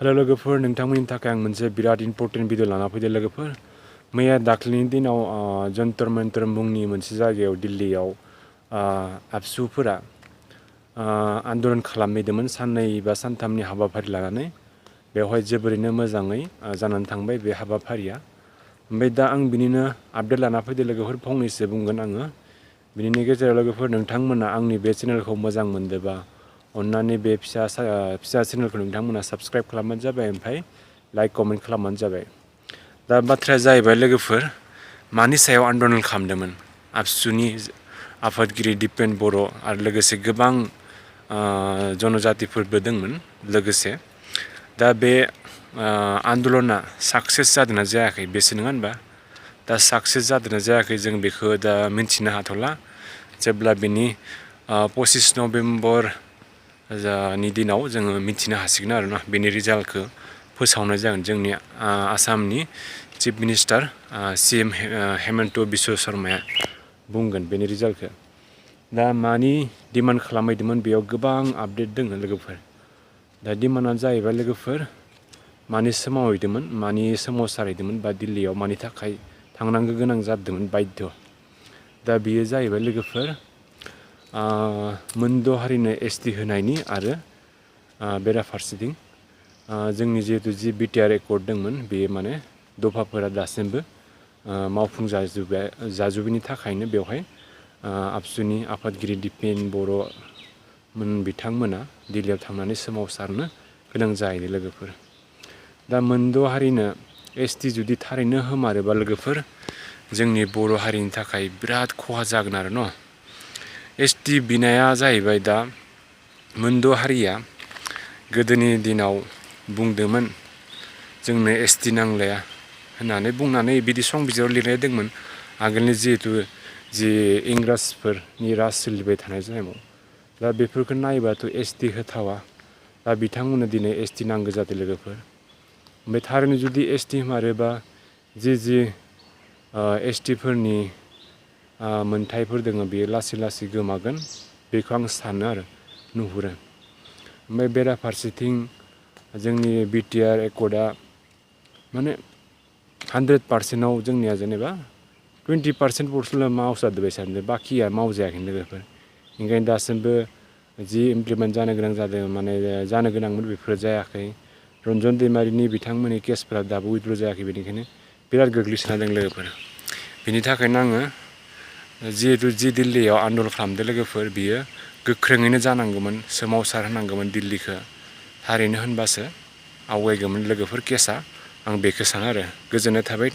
hello लोगोफोर नोंथांमोननि थाखाय आं मोनसे बिराद इम्पोर्टेन्ट भिडिअ लाना फैदों लोगोफोर मैया दाख्लैनि दिनाव जन्तर मन्तर मुंनि मोनसे जायगायाव दिल्लीयाव ABSUफोरा आन्दलन खालामहैदोंमोन साननै बा सानथामनि हाबाफारि लानानै बेवहाय जोबोरैनो मोजाङै जानानै थांबाय बे हाबाफारिया ओमफ्राय दा आं बिनिनो आपडेट लाना फैदों लोगोफोर फंनैसो बुंगोन आङो बिनि गेजेराव लोगोफोर नोंथांमोना आंनि बे चेनेलखौ मोजां मोनदोंबा अन्नानै बे फिसा चेनेलखौ नोंथांमोना साबस्क्राइब खालामबानो जाबाय ओमफ्राय लाइक कमेन्ट खालामबानो जाबाय दा बाथ्राया जाहैबाय लोगोफोर मानि सायाव आन्दलन खालामदोंमोन ABSUनि आफादगिरि दिपेन बर' आरो लोगोसे गोबां जनजातिफोरबो दंमोन लोगोसे दा बे आन्दलना साक्सेस जादोंना जायाखै बेसो नङा होनबा दा साक्सेस जादोंना जायाखै जों बेखौ दा मिन्थिनो हाथ'ला जेब्ला बिनि 25 नभेम्बर नि दिनाव जोङो मिथिनो हासिगोन आरोना बेनि रिजाल्टखौ फोसावनाय जागोन जोंनि आसामनि chief minister CM Himanta Biswa शर्माया बुंगोन बेनि रिजाल्टखौ दा मानि डिमान्ड खालामहैदोंमोन बेयाव गोबां आपडेट दङ लोगोफोर दा डिमान्डआ जाहैबाय लोगोफोर मानि सोमावहैदोंमोन मानि सोमावसारहैदोंमोन बा दिल्लीयाव मानि थाखाय थांनांगौ गोनां जादोंमोन बाध्य दा बेयो जाहैबाय लोगोफोर मोनद' हारिनो ST होनायनि आरो बेराफारसेथिं जोंनि जिहेतु जि BTR एकर्ड दंमोन बेयो माने दफाफोरा दासिमबो मावफुंजाजोबैनि थाखायनो बेवहाय ABSUनि आफादगिरि दिपेन बर' बिथांमोना दिल्लीयाव थांनानै सोमावसारनो गोनां जाहैदों लोगोफोर दा मोनद' हारिनो ST जुदि थारैनो होमारोबा लोगोफोर जोंनि बर' हारिनि थाखाय बिराद खहा जागोन आरो न' ST बिनाया जाहैबाय दा मोनद' हारिया गोदोनि दिनाव बुंदोंमोन जोंनो ST नांलाया होननानै बुंनानै बिदि संबिजिराव लिरनाय दंमोन आगोलनि जिहेतु जि इंराजफोरनि राज सोलिबाय थानाय समाव दा बेफोरखौ नायोबाथ' ST होथावा दा बिथांमोननो दिनै ST नांगौ जादों लोगोफोर ओमफ्राय थारैनो जुदि ST मारोबा जि STफोरनि मोनथायफोर दङ बेयो लासै लासै गोमागोन बेखौ आं सानो आरो नुहुरो ओमफ्राय बेराफारसेथिं जोंनि BTR एकर्डआ माने 100%आव जोंनिया जेनेबा 20%ल'सो मावजादों बायदि सानदों बाखिया मावजायाखै लोगोफोर ओंखायनो दासिमबो जि इमप्लिमेन्ट जानो गोनां जादों माने जानो गोनांमोन बेफोर जायाखै रन्जन दैमारिनि बिथांमोननि केसफोरा दाबो उइथड्र जायाखै बेनिखायनो बिराद गोग्लैसोना दं लोगोफोर बेनि थाखायनो आङो जिहेतु जि दिल्लीयाव आन्दलन खालामदों लोगोफोर बियो गोख्रोङैनो जानांगौमोन सोमावसार होनांगौमोन दिल्लीखौ थारैनो होनबासो आवगायगौमोन लोगोफोर केसा आं बेखौ सानो आरो गोजोननाय थाबाय